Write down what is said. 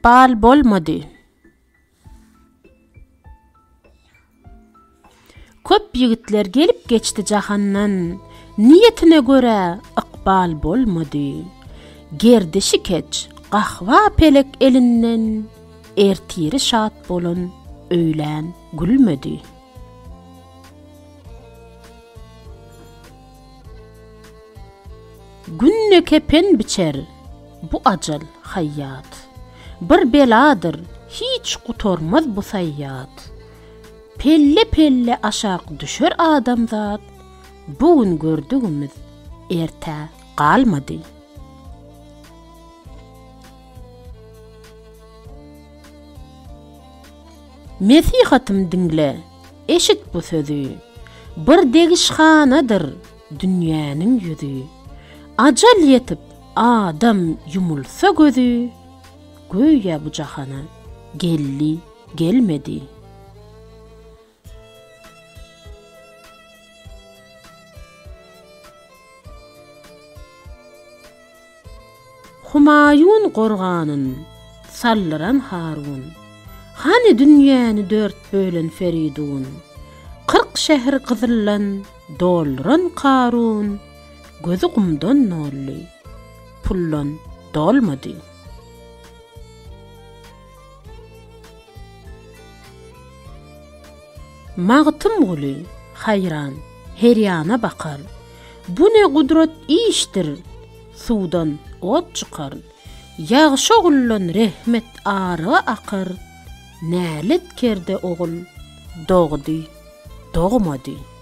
Ykbal bolmady. Köp ýigitler gelip geçdi jahandan, Niýetine görä ykbal bolmady. Gerdişi keç, gahba pelek elinden, Ertiri şat bolan öýlän gülmedi. Günde kepen biçer bu ajal haýýat. Bir beladyr, hiç gutarmaz bu saýýat. Pelle-pelle aşak düşer adamzat, Bu gün gördügimiz ertä galmady. Nesihatym diňle, eşit bu sözi, Bir degişhanadyr dünýäniň ýüzi. Ajal ýetip, adam ýumulsa gözi, Göýä bu jahana geldi, gelmedi. Humaýun gorganyn saldyran Harun, Hany dünýäni dört bölen Feridun, 40 şähri gyzyldan dolduran Karun, Gözi gumdan doldy, puldan dolmady. Magtymguly haýran, her ýana bakar, Bu ne gudrat işdir, suwdan ot çykar, Ýagşy oguldan rehmet aryga akar, Nälet kerde ogul dogdy, dogmady.